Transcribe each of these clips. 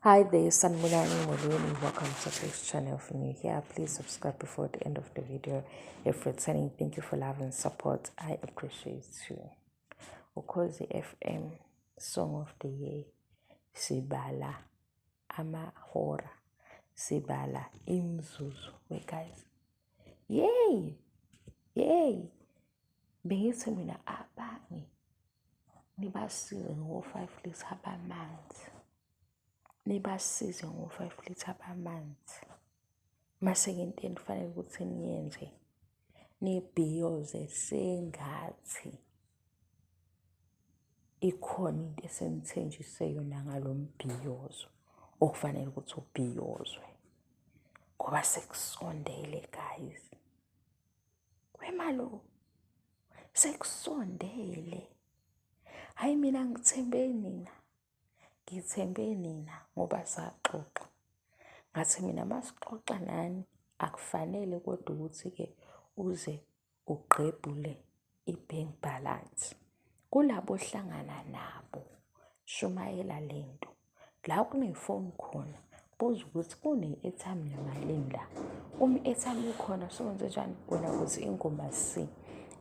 Hi there, Sanibonani Molweni. Welcome to this channel. If you're new here, please subscribe before the end of the video. If returning, thank you for love and support. I appreciate you. Ukhozi FM Song of the Year. Sibala amahora. Sibala imizuzu. Wait guys. Yay! Yay! Bengithi mina abanye nibasize ngo-5 litre bamanzi. Nibasize ngo-5 litre bamanzi. Mase-ke into enifanele ukuthi niyenze, nibhiyoze sengathi ikhona into esenithenjise yona ngalo mbhiyozo okufanele ukuthi ubhiyozwe. Ngoba sekusondele guys. Wemalo, sekusondele. Hhayi mina ngithembe nina. Ngithembe nina ngoba saxoxa. Ngathi mina masixoxa nani akufanele kodwa ukuthi-ke uze ugqebhule i-bank balance. Kulabo ohlangana nabo, shumayela lento. La kunefoni khona, buza ukuthi kune-airtime yamalini la. Uma i-airtime ikhona sokwenzenjani? Wena uthi ingoma C.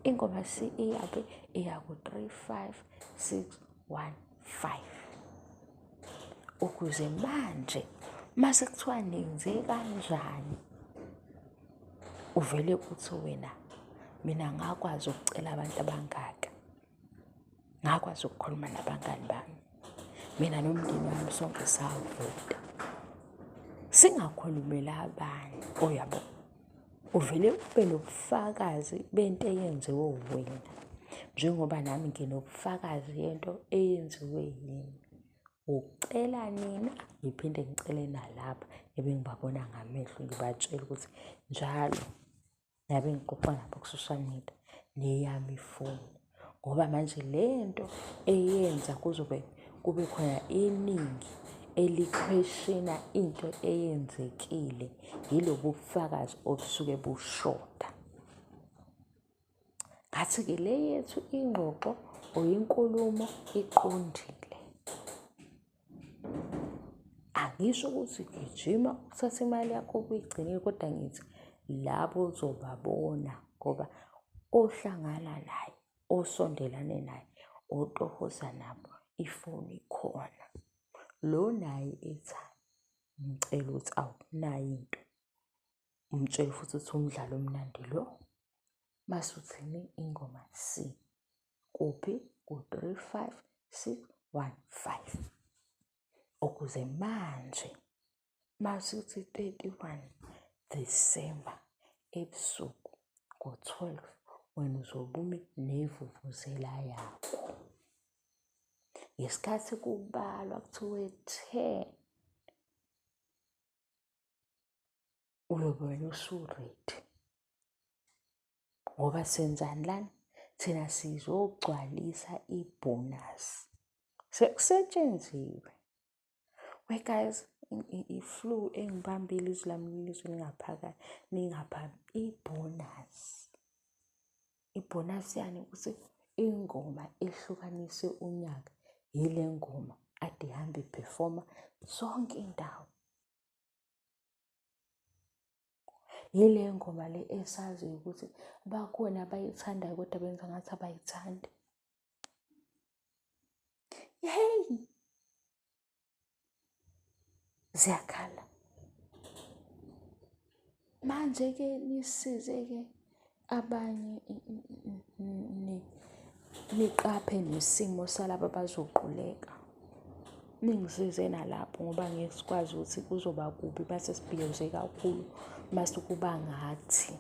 Ingoma C iyaphi? Iya ku-3 5 6 1 5. Ukuze manje mase kuthiwa nenze kanjani, uvele uthi wena mina ngakwazi ukucela abantu abangaka, ngakwazi ukukhuluma nabangani bami, mina nomndeni wami sonke savota, singakhulumeli abanye. Uyabo, uvele ube nobufakazi bento eyenziwe wena, njengoba nami nginobufakazi yento eyenziwe yimi. Ukucela nina, ngiphinde ngicele nalaba ebengibabona ngamehlo, ngibatshela ukuthi njalo nabe ngixoxa nabo ku-social media neyami ifoni. Ngoba manje lento eyenza kuzobe kube khona iningi elikhweshina into eyenzekile yilobu bufakazi obusuke bushoda. Ngathi-ke le yethu ingxoxo or inkulumo iqondile. Angisho ukuthi gijima uthathe imali yakho ubuyigcinile, kodwa ngithi labo uzobabona ngoba ohlangana naye, osondelane naye, otohoza nabo, ifoni ikhona. Lo naye i-airtime, ngicela ukuthi awu nayi into. Umtshele futhi ukuthi umdlalo omnandi lo. Mase uthini ingoma C. Kuphi? Ku-3 5 6 1 5. Ukuze manje mase uthi 31 December ebusuku ngo-12 wena uzobe umi nevuvuzela yakho. Ngesikhathi kubalwa kuthiwe 10 uyobe wena usu-ready. Ngoba senzani lana? Thina sizogcwalisa ibhonasi. Sekusetshenziwe. We guys, i-flu engibambile izwi lami lilizwe lingaphakathi, ningaphambi. Ibhonasi. Ibhonasi yani ukuthi ingoma ehlukanise unyaka yile ngoma ade ihambe iphefoma zonke indawo. Yile ngoma le esaziyo ukuthi bakhona abayithandayo kodwa benza ngathi abayithandi. Hey! Ziyakhala. Manje-ke nisize-ke abanye niqaphe nesimo salaba abazoquleka. Ningisize nalapho ngoba ngeke sikwazi ukuthi kuzoba kubi mase sibhiyoze kakhulu mase kuba ngathi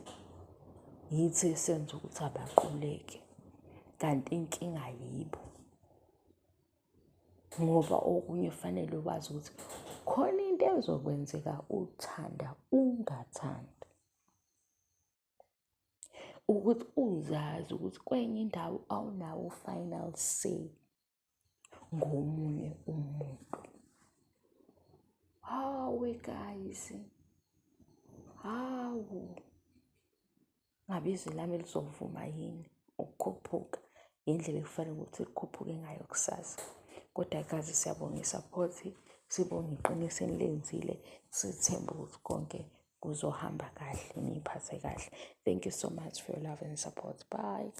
yithi esenza ukuthi abaquleke kanti inkinga yibo. Ngoba okunye kufanele wazi ukuthi khona into ezokwenzeka uthanda ungathandi. Ukuthi uzazi ukuthi kwenye indawo awunawo final say ngomunye umuntu. Hawe guys, hawu. Ngabe izwi lami lizovuma yini ukukhuphuka ngendlela ekufanele ukuthi likhuphuke ngayo kusasa. Kodwa guys, siyabonga i-support, Sibonge iqiniso enilenzile, sithembe ukuthi konke kuzohamba kahle, niy'phathe kahle. Thank you so much for your love and support. Bye.